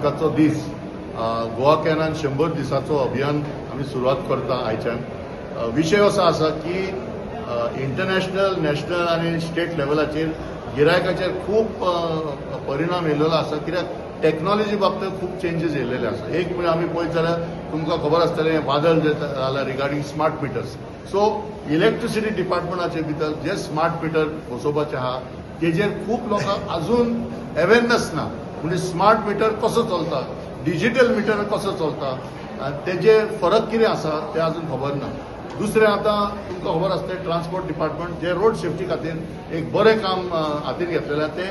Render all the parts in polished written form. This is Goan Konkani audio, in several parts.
हक्काचो दीस. गोवा कॅनान 100 दिसाचो अभियान आमी सुरवात करता आयच्यान. विशय असो आसा की इंटरनॅशनल, नॅशनल आनी स्टेट लेवलाचेर गिरायकाचेर खूब परिणाम येयलेलो आसा, कित्याक टॅक्नॉलॉजी बाबतींत खूब चेंजीस येयलेले आसा. एक म्हणजे आमी पळयत जाल्यार तुमकां खबर आसतलें, हें वादळ जें जालां regarding smart meters. So electricity डिपार्टमेंटाचे भितर जे स्मार्ट मिटर बसोवपाचे आहा, तेजेर खूब लोकांक अजून अवेरनस ना. म्हणजे स्मार्ट मिटर कसो चलता, डिजिटल मिटर कसो चलता आनी तेजे फरक कितें आसा तें अजून खबर ना. दुसरें, आतां तुमकां खबर आसतलें, ट्रान्सपोर्ट डिपार्टमेंट जे रोड सेफ्टी खातीर एक बरें काम हातीन घेतलेलें आहा, तें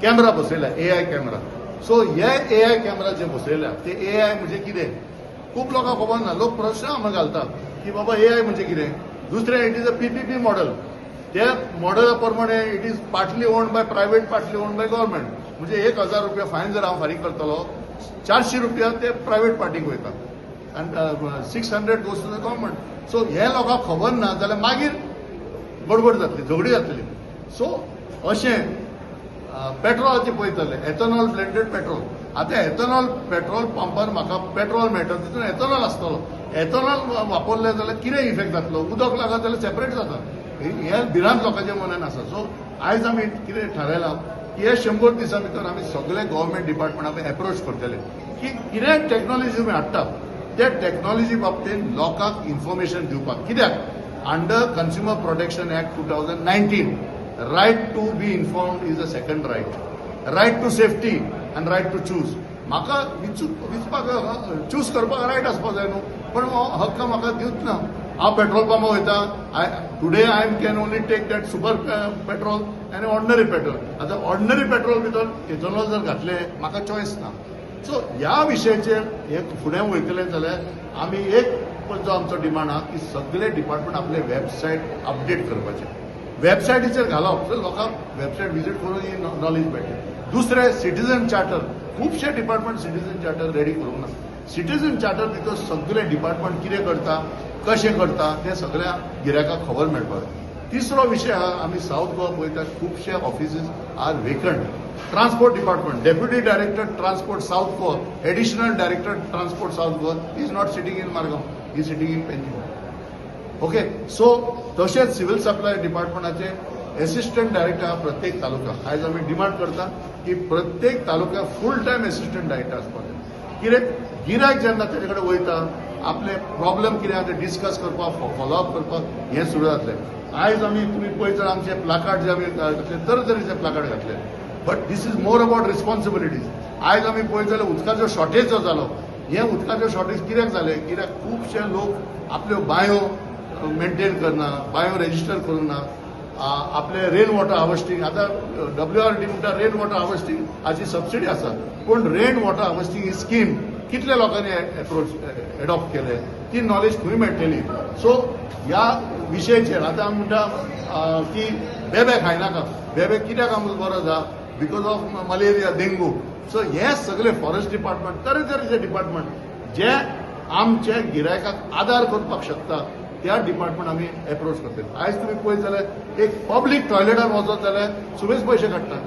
कॅमरा बसयल्या, एआय कॅमरा. सो हे एआय कॅमरा जे बसयल्या ते एआय म्हणजे कितें, खूब लोकांक खबर ना. लोक प्रश्न आमकां घालता की बाबा, एआय म्हणजे कितें. दुसरें, it is a PPP model. त्या मॉडेला प्रमाणे it is partly owned by private, partly owned by government. म्हणजे 1000 रुपया फायन जर हांव फारीक करतलो, 400 रुपया ते प्रायवेट पार्टीक वयता आनी 600 goes to the government. So हे लोकांक खबर ना जाल्यार मागीर गडबड जातली, झगडी जातली. सो अशें पेट्रोलाचें पळयतले, एथनॉल ब्लेंडेड पेट्रोल. आतां एथनॉल, पेट्रोल पंपार म्हाका पेट्रोल मेळटा, तितून एथनॉल आसतलो. एथनॉल वापरलें जाल्यार कितें इफेक्ट जातलो? उदक लागत जाल्यार सेपरेट जाता. हे भिरांत लोकांच्या मनान आसा. सो आयज आमी कितें थारायलां की हे 100 दिसां भितर आमी सगळे गव्हर्मेंट डिपार्टमेंट आमी एप्रोच करतले की कितें टॅक्नॉलॉजी तुमी हाडटा, त्या टॅक्नॉलॉजी बाबतींत लोकांक इन्फॉर्मेशन दिवपाक. कित्याक under Consumer Protection Act 2019, right to be informed is a second right, right to safety and right to choose. म्हाका विचपाक, चूज करपाक रायट आसपाक जाय न्हू, पण हो हक्क म्हाका दिवच ना. हांव पेट्रोल पंपार वयता, I today I am can only take that super petrol आनी ऑर्डनरी पेट्रोल. आतां ऑर्डनरी पेट्रोल भितर इथेनॉल जर घातलें, म्हाका चॉयस ना. सो ह्या विशयाचेर हे फुडें वयतले जाल्यार आमी एक जो आमचो डिमांड आहा की सगळे डिपार्टमेंट आपले वेबसायट अपडेट करपाचे, वेबसायटीचेर घालप, सो लोकांक वेबसायट विजीट करून ही नॉलेज मेळटली. दुसरें, सिटीजन चार्टर. खुबशे डिपार्टमेंट सिटीजन चार्टर रेडी करूंक ना. सिटीजन चार्टर भितर सगळे डिपार्टमेंट कितें करता, कशें करता, तें सगळ्या गिरायकाक खबर मेळपाक जाय. तिसरो विशय आहा, आमी सावथ गोवा पळयता, खुबशे offices are vacant. Transport department, deputy director transport South Goa, additional director transport South Goa is not sitting in Margao, is sitting in Panjim, okay? So तशेंच सिव्हिल सप्लाय डिपार्टमेंटाचे एसिस्टंट डायरेक्टर आहा प्रत्येक तालुका. आयज आमी डिमांड करता की प्रत्येक तालुक्याक फूल टायम एसिस्टंट डायरेक्टर आसपाक जाय, कित्याक गिरायक जेन्ना तेजे कडेन वयता, आपले प्रॉब्लेम कितें आहा ते डिस्कस करपाक, फॉलोअप करपाक हें सुरू जातलें. आयज आमी, तुमी पळयत जाल्यार आमचे प्लाकार्ड जे आमी घातले, तरेतरेचे प्लाकार्ड घातले, but this is more about responsibilities. आयज आमी पळयत जाल्यार उदकाचो शॉर्टेज जो जालो, हें उदकाचो शॉर्टेज कित्याक जालें? कित्याक खुबशे लोक आपल्यो बांयो मेंटेन करना, बांयो रेजिस्टर करूंक ना. आपले रेन वॉटर हार्वेस्टिंग, आतां डब्ल्यू आर डी म्हणटा, रेन वॉटर हार्वेस्टिंग हाची सबसिडी आसा, पूण रेन वॉटर हार्वेस्टिंग ही स्कीम कितल्या लोकांनी एप्रोच एडॉप्ट केले, ती नॉलेज खंय मेळटली? सो ह्या विशयाचेर आतां आमी म्हणटा की बेबे खायनाका. बेबे कित्याक आमकां गरज आहा? Because of malaria, dengue. So हे सगळे फॉरेस्ट डिपार्टमेंट, तरेतरेचे डिपार्टमेंट जे आमच्या गिरायकाक आदार करपाक शकता, त्या डिपार्टमेंट आमी एप्रोच करतले. आयज तुमी पळयत जाल्यार एक पब्लीक टॉयलेटान वचत जाल्यार सुबेज पयशे काडटा.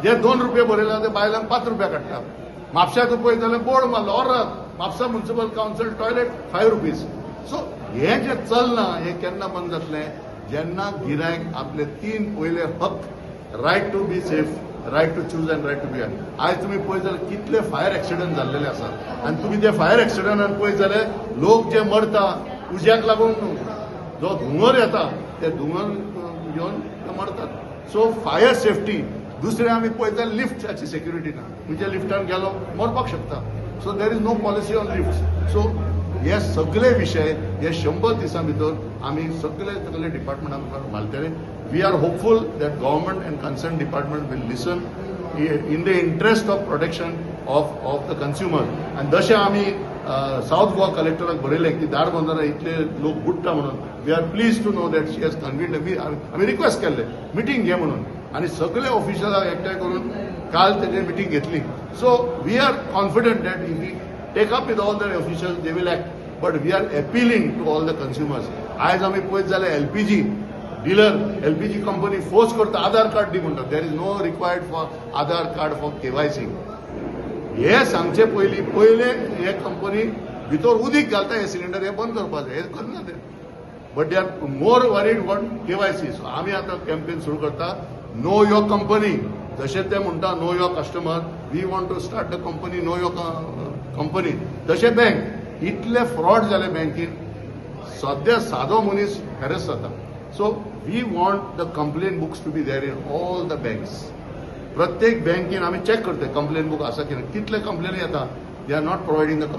जे 2 रुपया बरयला ते बायलांक 5 रुपया काडटा. म्हापश्या तूं पळयत जाल्यार बोर्ड मारलो ऑर्राक, Mapusa Municipal Council toilet ₹5. So हें जें चलना, हें केन्ना बंद जातलें? जेन्ना गिरायक आपले तीन पयले हक्क, right to be safe, right to choose and right to be. आयज तुमी पळयत जाल्यार कितले फायर एक्सिडंट जाल्लेले आसात आनी तुमी ते फायर एक्सिडंटान पळयत जाल्यार लोक जे मरता, उज्याक लागून न्हू, जो धुंवर येता ते धुंवर घेवन ते मरतात. So fire safety. दुसरें, आमी पळयता, लिफ्टाची सेक्युरिटी ना. म्हणजे लिफ्टान गेलो, मरपाक शकता. So there is no policy on lift. So हे सगळे विशय हे 100 दिसां भितर आमी सगळे सगळे डिपार्टमेंटा घालतले. We are hopeful that government and concern department will listen in the interest of protection of the consumer. आनी जशें आमी सावथ गोवा कलेक्टराक बरयलें की धारबांदोडा इतले लोक बुडटा म्हणून, we are pleased to know that she has convened. आमी रिक्वेस्ट केल्ले मिटींग घे म्हणून आनी सगळे ऑफिशराक एकठांय करून काल तेजे मिटींग घेतली. So we are confident that if we take up with all the officials, they will act, but we are appealing to all the consumers. आयज आमी पळयत जाल्यार LPG dealer, LPG company force करता, आधार कार्ड दी म्हणटा. There is no required for Aadhaar card for KYC. हे सांगचे पयलीं पयले हे कंपनी भितर उदीक घालता, हे सिलिंडर हे बंद करपाक जाय. हे करना ते, but they are more worried what KYC. So आमी आतां कॅम्पेन सुरू करता, नो your company. जशें ते म्हणटा know your customer, we want to start the company know your company. तशें बँक इतले फ्रॉड जाले बँकेन, सद्या सादो मनीस हॅरस जाता. So we want the complaint books to be there in all the banks. प्रत्येक बँकेन आमी चॅक करता कंप्लेन बूक आसा की ना, कितले कंप्लेन येता, they are not providing the